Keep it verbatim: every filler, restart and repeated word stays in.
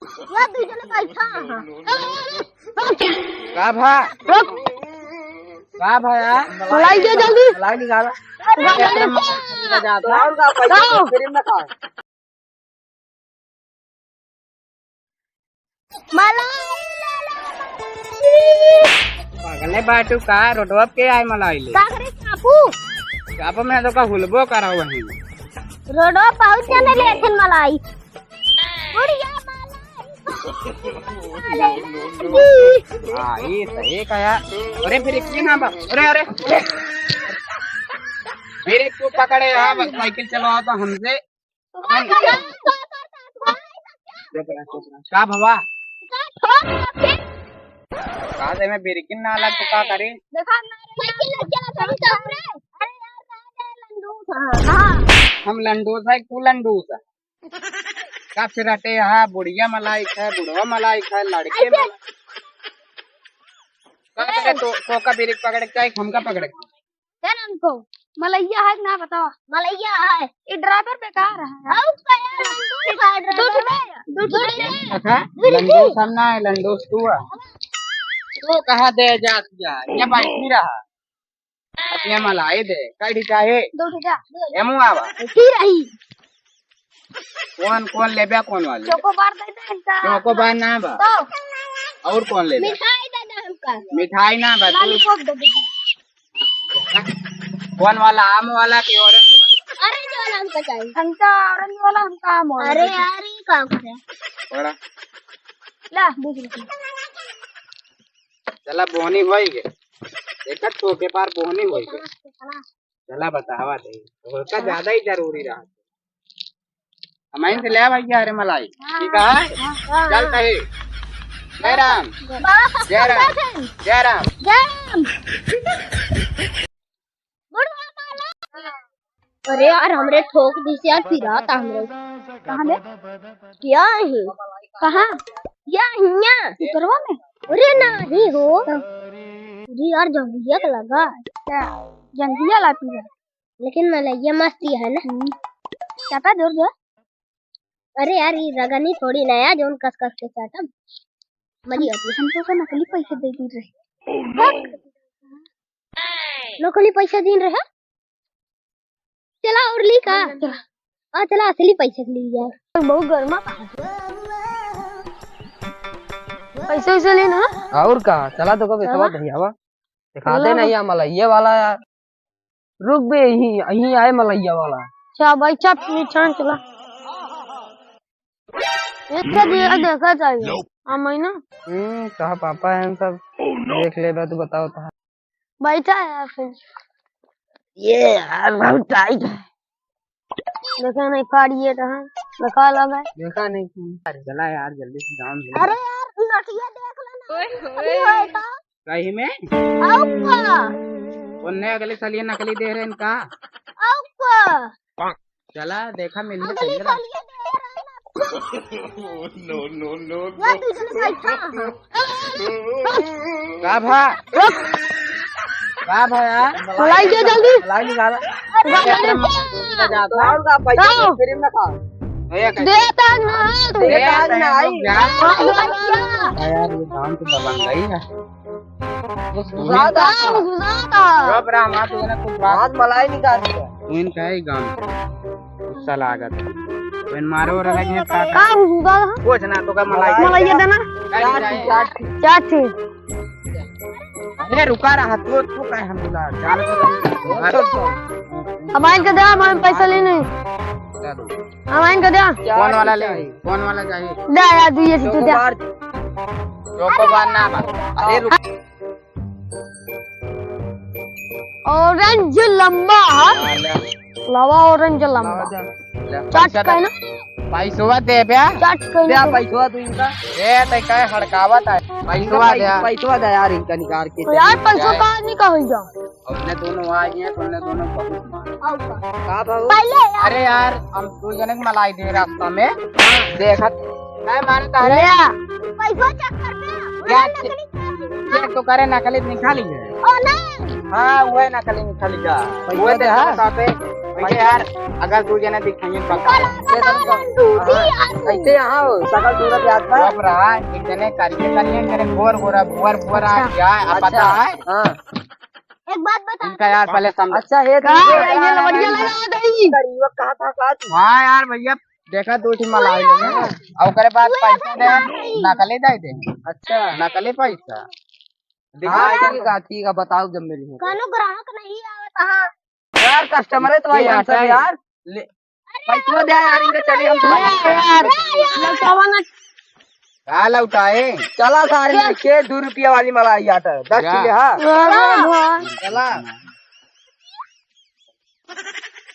या दू जने बैठा है। का भा? रुक। का भा यार? मलाई दे जल्दी। मलाई निकाला। अरे, अरे, अरे, और का पैसा लाओ। फ्री में खा। मलाई ले लो। पागले बाटू का, रोडवा पे आए मलाई ले। का करे चापू? चापू में तो का हुलबो करा वही। रोडवा पहुँच जाने ले एथिन मलाई। बुढ़िया मलाई। हाँ, ये सही कहा। अरे फिर एक ना बा-, अरे, अरे, अरे। फिर एक को पकड़े यहाँ, बस साइकिल चलाओ तो हमसे। चुप रह, चुप रह। का भवा? का दे में बिरकिन ना लग तो का करी? देखा ना रे, साइकिल लेके चला, चल, चल रे। अरे यार, ना दे, लंडूस है। हाँ। हम लंडूस है, तू लंडूस है। कब से रटे हा, बुढ़िया मलाई खाए, बुढ़वा मलाई खाए, लड़के ऐसे। मलाई। का करे तो, तो का बिरिक पकड़े के चाही, हमका पकड़े के? चल हमको, मलैया है कि ना बतावा? मलैया है। ये ड्राइवर बेकार है। और का यार, लंडूस है ड्राइवर। दूध दे, दूध दे। अच्छा, दूध दे। लंडूस हम ना है, लंडूस तू है। तू कहाँ दे जात जा, ये बैठ नहीं रहा। अब ये मलाई दे, कई ठी चाहे? दो ठी चाहे। एमू आवा। की रही? कौन, कौन लेबे, कौन वाले? चोकोबार दे दे हमका। चोकोबार ना बा। तो? और कौन लेबे? मिठाई दे दे हमका। मिठाई ना बा, तू लॉलीपॉप दे दे। कौन वाला, आम वाला कि ऑरेंज वाला? ऑरेंज वाला हमका चाहिए। हमका ऑरेंज वाला, हमका आम वाला अरे दे दे। यार, ये का करे? बड़ा। ला, बीस रुपया। चला, बोहनी होई गे। देखा, तो के पार बोहनी होई गे। चला, बतावा दे। तो का ज्यादा ही जरूरी रहा। हम आइन से ले भैया, अरे मलाई। हाँ। ठीक है? हाँ, हाँ, चल हाँ। कहे। जय राम। बाबा, जय राम। जय राम। जय राम। अरे यार, हमरे ठोक दी से यार, पिरात हमरे। कहाँ बे? क्या है? कहाँ? या हिया। उतरवा में? अरे नाही हो। अरे यार, जंगिया के लगा। क्या? जंगिया ला पिया। लेकिन मलैया मस्त ही है ना? हम्म। चाटा जोर दे। अरे यार, ये रगनी थोड़ी नया जोन कस कस के चाटम। मरी होती। हम तो का नकली पैसे दे दी रहे। नकली पैसा दीन रहे। चला और ली का? चला। आ, चला, असली पैसा ली यार। बहुत गर्मा। पैसा वैसा लेना? और का? चला तो कब चला। इतवा भैयावा। दिखाते चला। नहीं है मलैया वाला यार। रुक बे, यहीं, यहीं आए मलैया वाला। अच्छा भाई, चल, नीचे चला। एक तो दिया देखा चाहिए। हाँ, मैं ना। हम्म, कहा पापा है सब। देख ले बे, तू बताओ तो। बैठा है यार फिर। ये यार बहुत टाइट है। देखा नहीं, फाड़िए तो है। देखा लगा है। देखा नहीं कि। अरे चला यार, जल्दी से जाम ले। अरे यार, नथिया देख लेना। ओए होए। नकली होए तो। सही में? आउ का? उन्ने अगले साल ये नकली दे रहे हैं का? आउ का? चला, देखा मिल अगले साल ये दे रहे हैं ना। No, no, no, या no। तू जने बैठा। का भा? का भा यार? मलाई दे जल्दी। मलाई निकाला। अरे, अरे, अरे, और का पैसा आओ। फ्री में खा। भैया, दे ताज ना, दे दे ताज ताज ना, ना, आई। यार। हाँ, हाँ, हाँ। यार, ये काम तो दबंग गई है। कुछ घुसा था। घुसा था। चुप रहा, माँ, तू ना कुछ बात। हाथ मलाई निकाल दिया। तू इनका ही गाँव। गुस्सा लागत। तू इन मारो और लगे का? का घुसा था? कुछ ना, तो का मलाई। मलाई ये देना। चाट, चाट। चाट। अरे रुका रहा, तू, तू काहे हम बुला? जान तो। अब आइन के दे, अब हम पैसा लेने। बता दो। अब आइन के दे। कौन वाला ले? कौन वाला चाहिए? दे यार, तू ये से तू दे। चोकोबार। चोकोबार ना बा। अरे रुक। ऑरेंज लंबा है। हाँ, ले। लावा ऑरेंज लंबा। लावा जा। ले, चाट पैसा का है दे। ना? पैसवा दे बे। चाट का है दे ना? पैसवा तू इनका। ए, ते काहे हड़कावत है? पैसवा दे। पैसवा दे यार, इनका निकाल के तो दे। यार, पैसवा कहाँ निकाल जा? अपने दोनों आ गए हैं, तो उन्हें दोनों बहुत मार। का बाबू? पहले यार। अरे यार, हम दो जने के मलाई दे रास्ता में। देखत, मैं मानता है। ले आ। पैसा चेक कर दे। क्या उन्हें चेक? नकली कर दे। चेक तो करे, नकली निकाली है। ओ नहीं। हाँ, वह नकली निकाली जा। पैसा वह दे, देखा हाँ। साथे। भैया यार, अगर दू जने दिखाइए पता है। ये सब को- हाँ, कैसे यहाँ हो? सकल सूरत याद बा? अब रहा, एक जने करिए करिए, एक जने गोर गोरा, भुअर भुअर आ गया है, अब पता है? हाँ। एक बात बता इनका यार, पहले समझ। अच्छा, ये का? ये लवड़िया लगा दे। गरीब कहाँ था, का तू? हाँ यार भैया, देखा दो ठे मलाई लेने। और ओकरे बाद पैसा दे, नकली दे दे। अच्छा। नकली पैसा। दिखा हाँ, दे। ठीक है, ठीक है, बताओ जब मिली हो। कानो ग्राहक नहीं आवत, हाँ। यार, कस्टमर है तो भाई, हम सब यार। ले, पैसा दे यार, इनके चलिए हम। अरे यार, लौटावा ना। का लौटाए? चला सारे लेके दो रुपया वाली मलाई आटा, दस किलो, हाँ। चला।